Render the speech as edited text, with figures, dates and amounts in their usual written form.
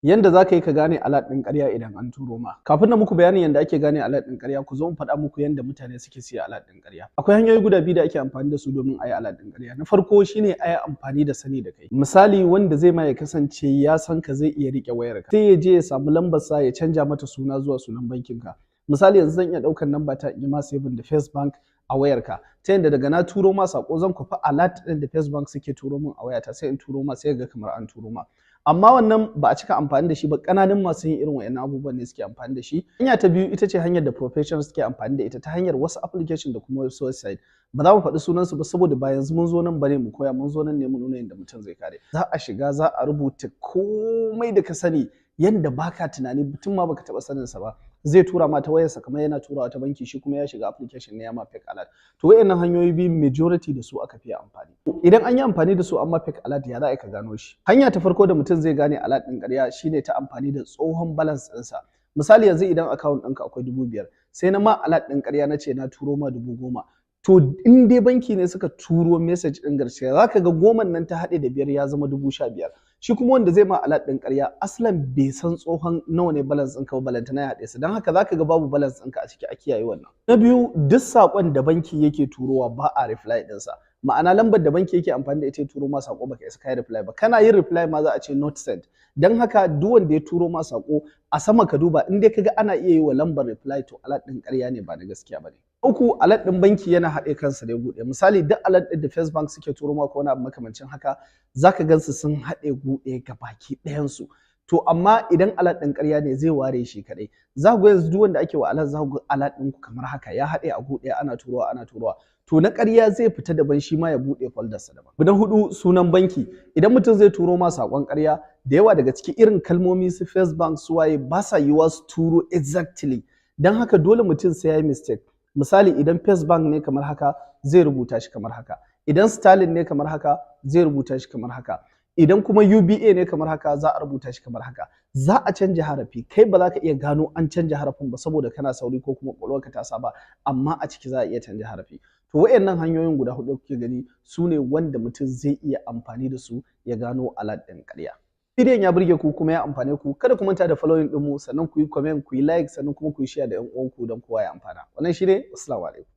Yanda za ka yi ka gane alert ɗin ƙarya idan an turo ma. Kafin na muku bayanin yanda ake gane alert ɗin ƙarya, ku zo in faɗa muku yanda mutane suke siya alert ɗin ƙarya. Akwai hanyoyi guda biyu da ake amfani da su domin a yi alert ɗin ƙarya. Na farko shine a yi amfani da sani da kai. Misali, wanda zai ma ya kasance ya san ka, zai iya riƙe wayarka. Sai ya je ya samu lambar sa, ya canja mata suna zuwa sunan bankin ka. Misali, yanzu zan iya ɗaukar namba ta in yi ma saving da First Bank a wayarka, ta yanda daga na turo ma saƙo, zan kwafi alert ɗin da First Bank suke turo min a wayata, sai in turo ma, sai ga kamar an turo ma. Amma wannan ba a cika amfani da shi ba, ƙananan masu yin irin waɗannan abubuwan ne suke amfani da shi. Hanya ta biyu ita ce hanyar da professionals suke amfani da ita, ta hanyar wasu application da kuma wasu website. Ba za mu faɗi sunansu ba, saboda ba yanzu mun zo nan bane mu koya, mun zo nan ne mu nuna yadda mutum zai kare. Za a shiga, za a rubuta komai da ka sani, yanda baka tunani, mutum ma baka taɓa sanin sa ba, zai tura ma ta wayarsa kamar yana turawa ta banki, shi kuma ya shiga application ne ya ma fake alert. To, wayannan hanyoyi biyu majority da su aka fiye amfani. Idan an yi amfani da su amma fake alert, ya za a ka gano shi? Hanya ta farko da mutum zai gane alert ɗin ƙarya shine ta amfani da tsohon balance ɗinsa. Misali, yanzu idan account ɗinka akwai 5,000, sai na ma alert ɗin ƙarya na ce na turo ma 10,000. To, in dai banki ne suka turo message ɗin gaskiya, za ka ga goman nan ta haɗe da biyar, ya zama 15,000. Shi kuma wanda zai ma alert ɗin ƙarya aslan bai san tsohon nawa ne balance ɗinka ba, balantana ya haɗe su. Don haka za ka ga babu balance ɗinka a ciki. A kiyaye wannan. Na biyu, duk saƙon da banki yake turowa, ba a reply ɗinsa. Ma'ana, lambar da banki yake amfani da ita ya turo ma saƙo, baka isa kai reply ba. Kana yin reply ma, za a ce not sent. Don haka duk wanda ya turo ma saƙo, a sama ka duba, in dai kaga ana iya yi wa lambar reply, to alert ɗin ƙarya ne, ba na gaskiya ba ne. Uku, alert ɗin banki yana haɗe kansa da ya buɗe. Misali, duk alert ɗin da First Bank suke turo ma ko wani abu makamancin haka, zaka gansu sun haɗe buɗe baki ɗayansu. To, amma idan alert ɗin ƙarya ne, zai ware shi kaɗai. Za ku ga yanzu duk wanda ake wa alert, za ku ga alert ɗin ku kamar haka, ya haɗe a buɗe, ana turowa, ana turowa. To, na ƙarya zai fita daban, shi ma ya buɗe folder sa daban. Na hudu, sunan banki. Idan mutum zai turo ma saƙon ƙarya, da yawa daga cikin irin kalmomi su First Bank, su waye, ba sa yiwuwa su turo exactly. Don haka dole mutum sai ya yi mistake. Misali, idan First Bank ne kamar haka, zai rubuta shi kamar haka. Idan Sterling ne kamar haka, zai rubuta shi kamar haka. Idan kuma UBA ne kamar haka, za a rubuta shi kamar haka. Za a canja harafi, kai ba za ka iya gano an canja harafin ba saboda kana sauri ko kuma ƙwaƙwalwarka ta saba, amma a ciki za a iya canja harafi. To, wayannan hanyoyin guda hudu kuke gani su ne wanda mutum zai iya amfani da su ya gano alert ɗin ƙarya. Bidiyon ya burge ku kuma ya amfane ku, kada ku manta da following ɗinmu, sannan ku yi comment, ku yi like, sannan kuma ku yi share da 'yan uwanku don kowa ya amfana. Wannan shi ne. Assalamu alaikum.